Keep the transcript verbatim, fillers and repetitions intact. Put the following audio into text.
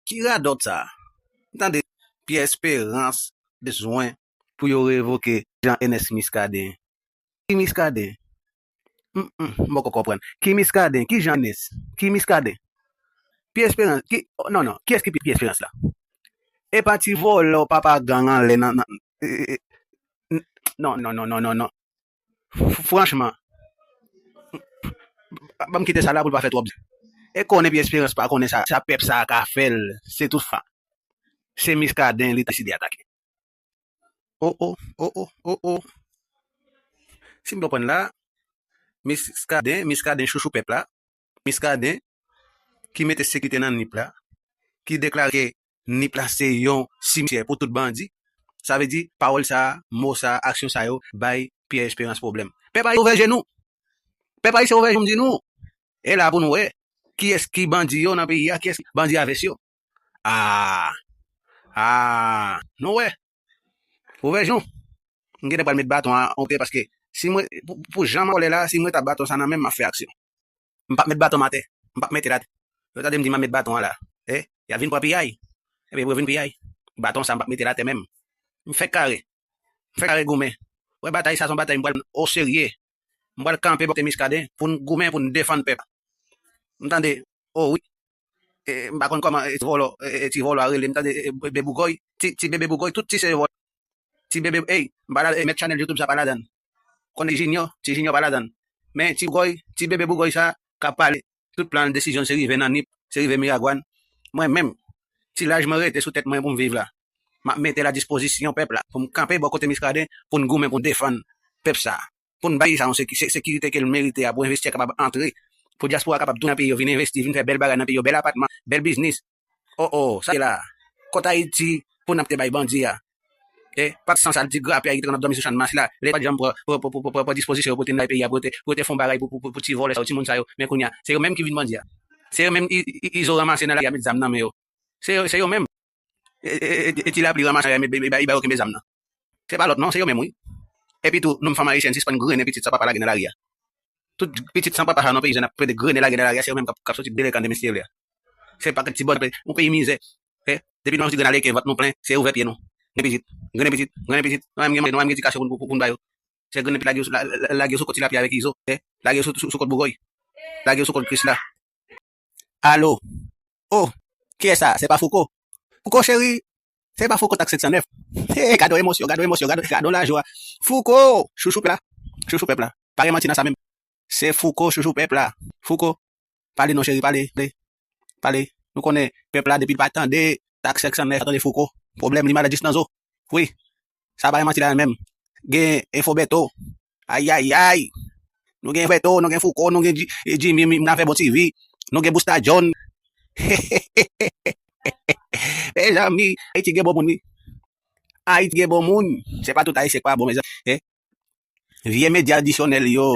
Ki radòt sa? M tande Pierre Espérance bezwen pou yo revoke Jean Ernest Muscadin. Ki Muscadin? M, m, m poko konprann. Ki Muscadin? Ki Jean Ernest? Ki Muscadin? Pierre Espérance? Ki, oh, non, non. Kiyès ki Pierre Espérance la? E pa ti vòlò papa gang anlè nan, nan, e, e, e, n-, non, non, non, non, non, non. F-, franchman, ban m kite sa la pou l pa fè twòp. E konnen Pierre Espérance pa konnen sa, sa pèp sa ka fè l. Se tout fa. Se Muscadin li te deside atake. Oh, oh, oh, oh, oh, oh. Si m konprann la, Muscadin, Muscadin chouchou pèp la, Muscadin ki mete sekirite nan Nip la, ki deklare Nip la se yon simityè pou tout bandi. Sa vle di, pawòl sa, mo sa, aksyon sa yo bay Pierre Espérance pwoblèm. Pèp Ayisyen, ouvè je nou. Pèp Ayisyen, ouvè je nou, m di nou. E la pou nou wè kiyès ki bandi yo nan peyi a, kiyès ki bandi a vès yo. Ah, ah, nou wè. Ouvè je nou. M gentan pral met baton an, an, paske si mwen, pou, pou jan m an kòlè la, si mwen ta baton sa nan men m, m ap fè aksyon. M p ap met baton m atè. M p ap mete l atè. Yo tande m di m ap met baton an la. E, y ap vin pran piyay. Ebyen, pou yo vin piyay. Baton sa, m p ap mete l atè menm. M fèk kare. M fèk kare goumen. Wè, batay sa, se yon batay m pral o serye. M pral kanpe bò kote Muscadin pou n goumen, pou n defann pèp. M tande, oh wi. E, m pa konn kòman, e, ti vòlò, e, e, ti vòlò a rele. M tande, e, e, Bebe Bougòy, ti, ti Bebe Bougòy, tout ti se vòlò. Ti Bebe, ey, m pa la, e, mèt chanèl YouTube sa pa ladan. Konnen Junior, ti Junior pa ladan. Men ti Bougòy, ti Bebe Bougòy sa, k ap pale, tout plan desizyon se rive nan Nip, se rive Miragwàn. Mwen menm, ti laj mwen rete sou tèt mwen pou m viv la, m ap mete l a dispozisyon pèp la, pou m kanpe bò kote Muscadin, pou n goumen, pou n defann pèp sa. Pou n bay sa yon seki-, se-, sekirite ke l merite a, pou envestiyè kapab antre, pou dyaspora kapab tounen nan peyi yo, vin envesti, vin fè bèl bagay nan peyi yo, bèl apatman, bèl biznis. Oh, oh, sa la. Kot Ayiti pou n ap te bay bandi a? E, pa t san sa, l di grape a, ki te konn ap dòmi sou chanmas la. Leta pa t janm pran, pran, pran, pran, pran, pran dispozisyon yo pou te nan peyi a, pou te, pou te fè yon bagay pou, pou, pou, pou ti vòlè sa yo, timoun sa yo. Men kounye a, se yo menm ki vin bandi a. Se yo menm i, i, i, Izo ranmase nan lari a, met zam nan men yo. Se yo, se yo menm. E, e, e, e ti lapli ranmase a, met, e, e, e ba yo kenbe zam nan. Se pa lòt non, se yo menm wi. Epi tou, nou fanm ayisyèn, sispann grennen pitit san papa lage nan lari a. Tout pitit san papa sa nan peyi, ap pede grennen lage nan lari a, se yo menm k ap, k ap soti delekan demen si Dye vle a. Se pakèt ti bòt, yon peyi mizè. E, depi nou soti grenn aleken, vant nou plen, se ouvè pye nou. Grennen pitit, grennen pitit, grennen pitit. Nou menm gen manje, nou menm gen ti kacho pou, pou, pou, pou n ba yo. Se grennen pitit lage yo sou, la, la, lage yo sou kot tilapya avèk Izo. E, lage yo sou, sou, sou kot Bougòy. Lage yo sou kot Krisla. Alo. Oh, kiyès sa? Se pa Fouco? Fouco cheri, se pa Fouco tak senk san nèf. Hey, gade yon emosyon, gade yon emosyon, gade, gade yon lajwa. Fouco, chouchou pèp la. Chouchou pèp la. Pa gen manti nan sa menm. Se Fouco, chouchou pèp la. Fouco, pale non cheri, pale, pale. Pale. Nou konnen pèp la depi l pa tande tak senk san nèf, pa tande Fouco. Pwoblèm li malad jis nan zo. Wi. Sa pa gen manti la menm. Gen Enfo Bèto. Ayayay. Nou gen Bèto, nou gen Fouco, nou gen Ji-, Jimmy, m, m nan fè bon T V. Nou gen Busta John. Mezanmi, Ayiti gen bon moun wi. Ayiti gen bon moun. Se pa tout Ayisyen k pa bon, mezanmi. E, vye medya adisyonèl yo.